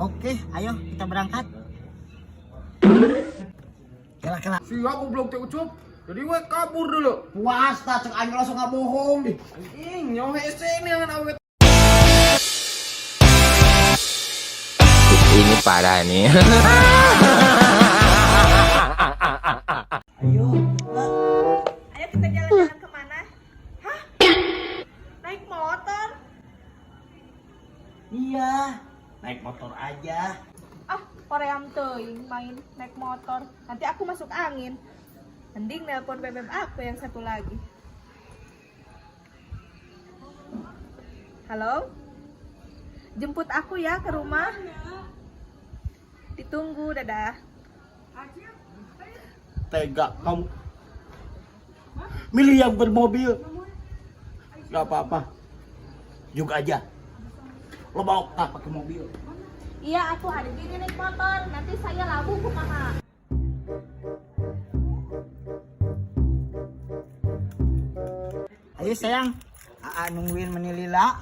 Oke, ayo kita berangkat. Kela kela. Sia goblok teh Ucup. Jadi we kabur dulu. Puas tak cek aing langsung ngabohong. Anjing, nyawa hese ini yang awet. Ini parah nih. Ayo. Ayo kita jalan-jalan kemana? Hah? Naik motor? Iya, naik motor aja. Ah, hoream teuing main naik motor. Nanti aku masuk angin. Mending nelpon bebeb aku yang satu lagi. Halo? Jemput aku ya ke rumah. Ditunggu, dadah. Tega kamu. Milih yang bermobil. Gak apa-apa. Juga aja. Lo bawa tak pakai mobil. Iya, aku hari gini naik motor. Nanti saya labu kumaha. Ayo sayang. Aa nungguin meni lila.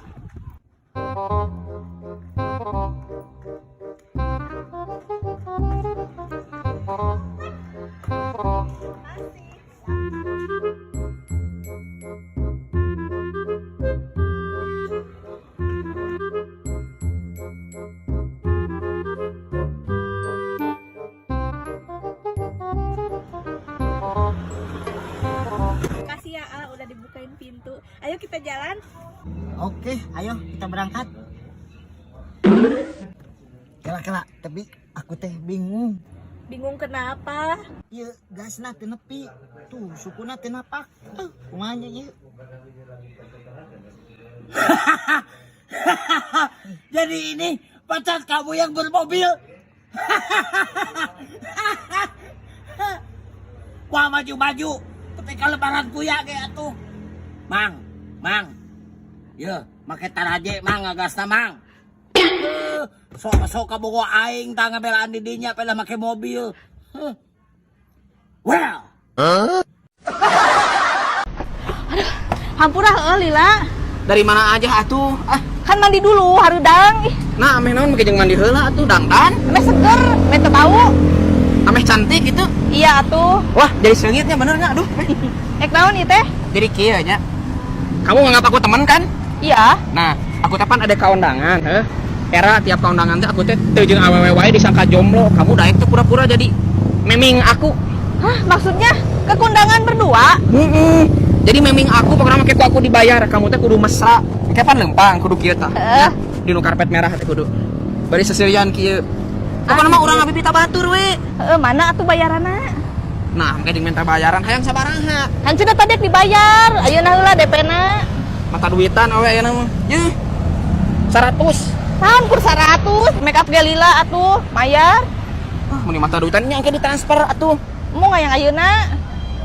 Kasih. Kasih ya, A, udah dibukain pintu. Ayo kita jalan. Oke, ayo kita berangkat. Kela kela, tapi aku teh bingung. Bingung kenapa? Iya, gasna teu nepi. Tuh, sukuna teu napak. Tuh, kumaha nya ieu? Jadi ini pacar kamu yang bermobil. Wah, maju-maju. Ketika lebaran kuya kayak tuh. Mang, mang. Ye, make taraje mang ngagasna mang. Eh, sok sok kabogo aing tah ngabelaan di dinya pelah make mobil. Huh. Well, Hampura heueuh lila. Dari mana aja atuh? Ah, Kan mandi dulu harudang. Ih, nah ameh naon make jeung mandi heula atuh dangdan. ameh seger, ameh teu bau. Ameh cantik gitu. Iya atuh. Wah, jadi seungitnya bener nggak? Aduh. Ek naon ieu teh? Jadi kieu nya. Kamu nganggap aku teman kan? Iya. Nah, aku teh pan ada kaundangan, heh. Era tiap kaundangan teh aku teh teu jeung awewe wae disangka jomblo. Kamu daek teh pura-pura jadi meming aku. Hah, maksudnya ke kondangan berdua? Heeh. Jadi meming aku pokoknya make ku aku dibayar. Kamu teh kudu mesra. Engke pan lempang kudu kieu tah. Heeh. Di nu karpet merah teh kudu. Bari seserian kieu. Pokoknya mah urang ngabibita batur we. Heeh, mana atuh bayaranna? Nah, engke jeung minta bayaran hayang sabaraha. Kan cenah tadi dibayar. Ayeuna heula DP-na. Mata duitan awe ayeuna mah. Yeuh. 100. Naon kur 100, make up ge lila atuh, mayar. Ah, mun mata duitan nya engke ditransfer atuh. Mau ngayang ayeuna?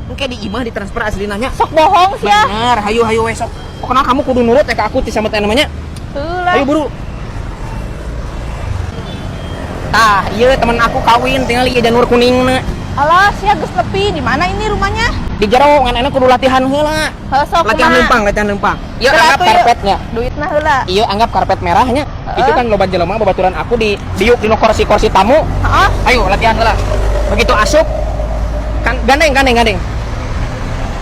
Engke di imah ditransfer aslina nya. Sok bohong sia. Bener, hayu hayu we sok. Pokoknya kamu kudu nurut ya ke aku ti sama teh namanya. Heula. Ayo buru. Tah, iya temen aku kawin tinggal ieu janur kuningna. Alah, sia geus nepi. Di mana ini rumahnya? Di jero ngan enak kudu latihan heula. Heuh sok Latihan kumaha? lempang, latihan lempang. Ieu Heula anggap atuh, ieu. karpetnya. Duitna heula. Iya anggap karpet merahnya. Heeh. Itu kan loba jelema babaturan aku di diuk di kursi-kursi tamu. Heeh. Ayo latihan heula. Begitu asup kan gandeng gandeng gandeng.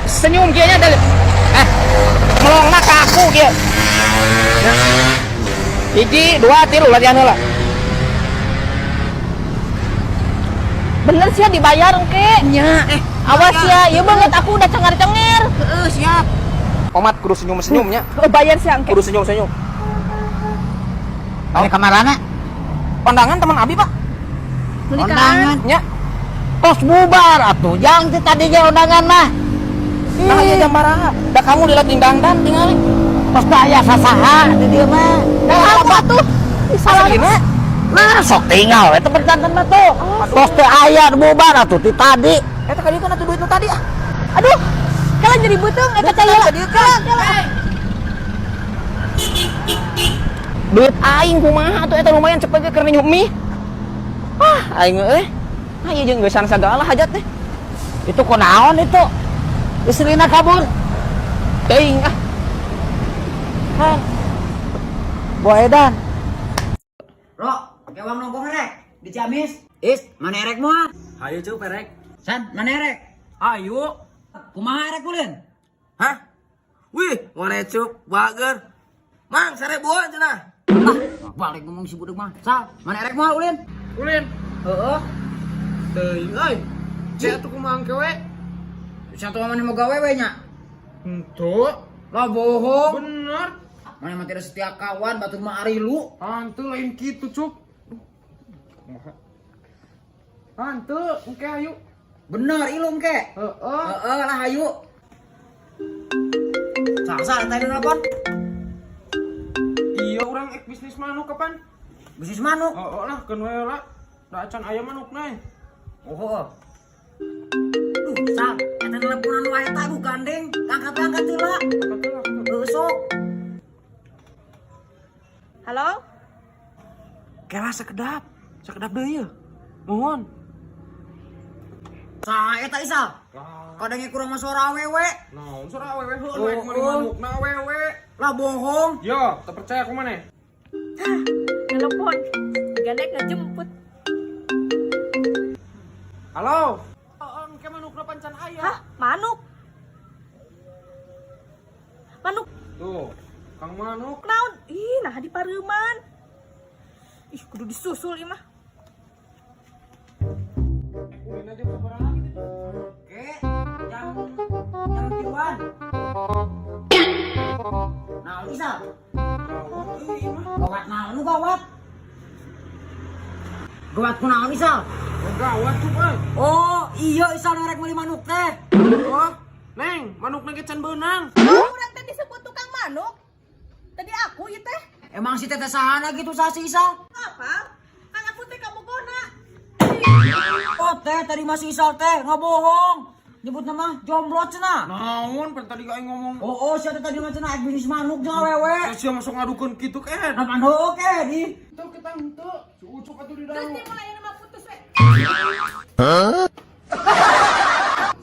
Senyum kieu nya dari melongna ka aku kieu. Ya. Hiji, dua, tilu latihan heula. Bener sia dibayar engke. Nya, Awas ya, ieu banget aku udah cengar-cengir. Heeh, siap. Omat kudu senyum-senyumnya. Oh, bayar sia engke. Kudu senyum-senyum. Ada kamarana? Kondangan teman Abi, Pak. Undangan. Nya. Tos bubar atuh. Jang ti tadi ge undangan mah. Nah, ieu jam baraha. Da kamu dilatih dangdan tingali. Tos teu aya sasaha di dieu mah. Nah, apa tuh? Ih, salah. Aslina. Nah, sok tinggal eta berdandan mah tuh. Tos teu aya nu bubar atuh ti tadi. Eta ka dieu kan atuh duit nu tadi ah. Aduh, kalian jadi butung eta cai heula. Kala, kala. Duit aing kumaha atuh eta lumayan cepet ge keur niup mie. Ah, aing euy. Ah, ieu jeung geusan sagala hajat teh. Itu kunaon itu? Istrina kabur. Teuing ah. Kan. Boedan. Ro, Kewang nongkrong rek di Ciamis. Is, mana erek moal? Hayu, Cup, erek. San, mana erek? Ayo. Kumaha erek ulin? Hah? Wih, mana Cup, bager. Mang, 1000-an cenah. Ah, balik ngomong si budak mah. Sal, mana erek moal ulin? Ulin. Heeh. Teuing euy. Cek atuh kumaha engke we. Satu mana mau gawe we nya? Henteu. Lah bohong. Bener. Mana mah tidak setia kawan, batur mah ari lu. Henteu lain kitu, Cup. Henteu, engke hayu. Bener ilu engke. Heeh. Heeh lah hayu. Sal, sal, tadi nelpon. Iya, urang ek bisnis manuk kapan? Bisnis manuk. Heeh lah, keun we lah. Da acan aya manukna. Oh, oh. Duh, Sal, eta nelponan wae eta aduh gandeng. Angkat-angkat heula. Heuh sok. Halo? Kela sekedap. Sekedap deui ye. Mohon. Saha eta Isal? Kadangnya kurang mah suara awewe. Naon suara awewe heuh Oh, rek meuli oh. manukna awewe. Lah bohong. Yo, teu percaya ku maneh. Hah, telepon. Gandeng ngejemput. Halo. Oh, engke manukna pancan aya. Hah, manuk? Manuk Tuh, Kang Manuk. naon? Ih, nah di pareuman. Ih, kudu disusul ieu mah. Ulin aja sabaraha gitu. Oke, jam jam tiluan. Naon Isal? Gawat euy mah. Gawat naon nu gawat? Gawat ku naon Isal? Oh, gawat tuh, euy. Oh, iya Isal rek meuli manuk teh. Oh, Neng, manukna ge can beunang. Oh, urang teh disebut tukang manuk. Tadi aku ieu teh. Emang si teteh sahana gitu sah si Isal? Apa? Kan aku teh kabogona. Oh teh tadi masih Isal teh ngabohong. Nyebut nama jomblo cenah. Naon pan tadi aing ngomong. Oh, oh si teh tadi mah cenah ek bisnis manuk jeung awewe. Eh, sia masuk ngadukeun kitu kan. Nah, pan heueuh ke di. Tuh kita henteu, si Ucup atuh di Terus dalam. dia mulai nama putus we.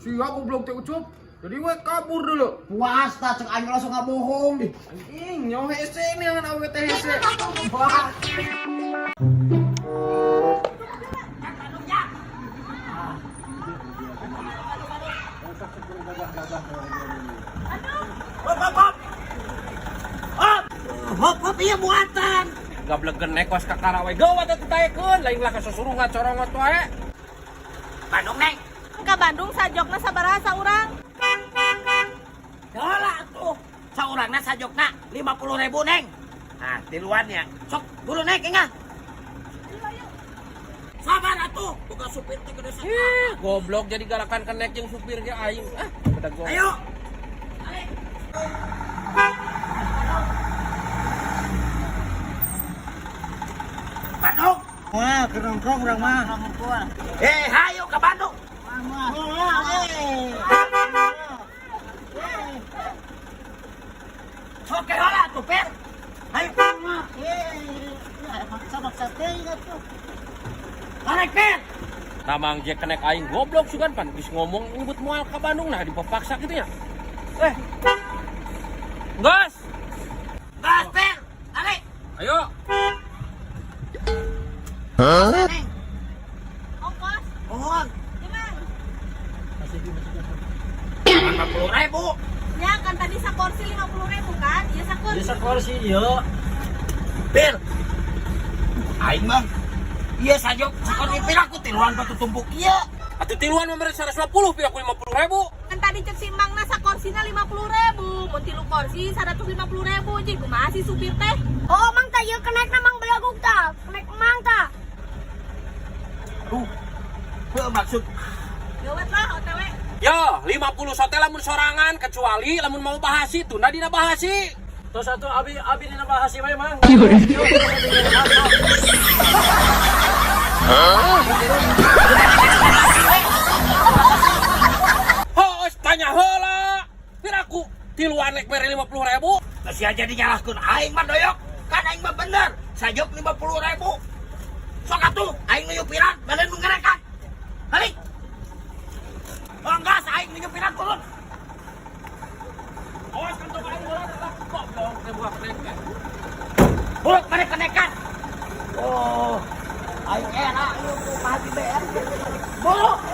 Sia goblok teh Ucup. Jadi we kabur dulu. Puas tah cek aing langsung ngabohong. Anjing, nyawa hese ini yang awewe teh hese. Wah. Hop, hop, hop. Hop, hop, hop, iya muatan. Gablek genek kos ka Karawe geuwat atuh taekeun, lain lah kasusurungan corongot wae. Bandung, Neng. Ka Bandung sajokna sabaraha saurang? Yalah tuh. Saurangna sajokna 50.000, Neng. Nah, tiluan ya. Sok, buru naik engah. Sabar atuh, buka supir teh gede Ih, goblok jadi galakan kenek jeung supir ge aing. Ah, beda goblok. Ayo. Balik. Bandung. Wah, ke nongkrong urang mah. Eh, hayo ke Bandung. Wah, eh. Sok heula tuh, Pir. Ayo. Eh, maksa-maksa teh atuh. Balik, Pir. Tamang je kenek aing goblok sugan pan geus ngomong nyebut moal ka Bandung nah dipaksa gitu ya. Eh. Gas. Gas, Pir. Balik. Ayo. Neng. Ongkos. Mohon. Gimana? 50.000. Ya kan tadi sakursi 50.000 kan? Iya sakursi. Sakursi ieu. Pir. Aing mah. Iya sajok, sakursi pir aku tiluan batu tumpuk ieu. Atuh tiluan mah mere 150 pira ku 50.000. Kan tadi cek si Mang na sakorsina 50.000, mun tilu kursi 150.000. Jadi kumaha sih supir teh? Oh, mang tah ieu kenek na mang belaguk tah. Kenek mang tah. Aduh. Heuh maksud Gawat lah OTW. Yo, 50 sote lamun sorangan kecuali lamun mau bahasi tunda dina bahasi. Tos atuh abi abi dina bahasi wae, Mang. Hos tanya heula. Pira ku tiluan nek mere 50.000. Terus ya jadi nyalahkeun aing mah doyok. Kan aing mah bener. Sajok 50.000. Sok atuh aing nu nyupiran, badan nu ngerekan. Balik. Oh gas aing nu nyupiran turun. Awas kantong aing heula tetap goblok teh buka kenek. Buruk balik kenekan. Oh. Aing era ieu ku Pak Haji BR. Boro.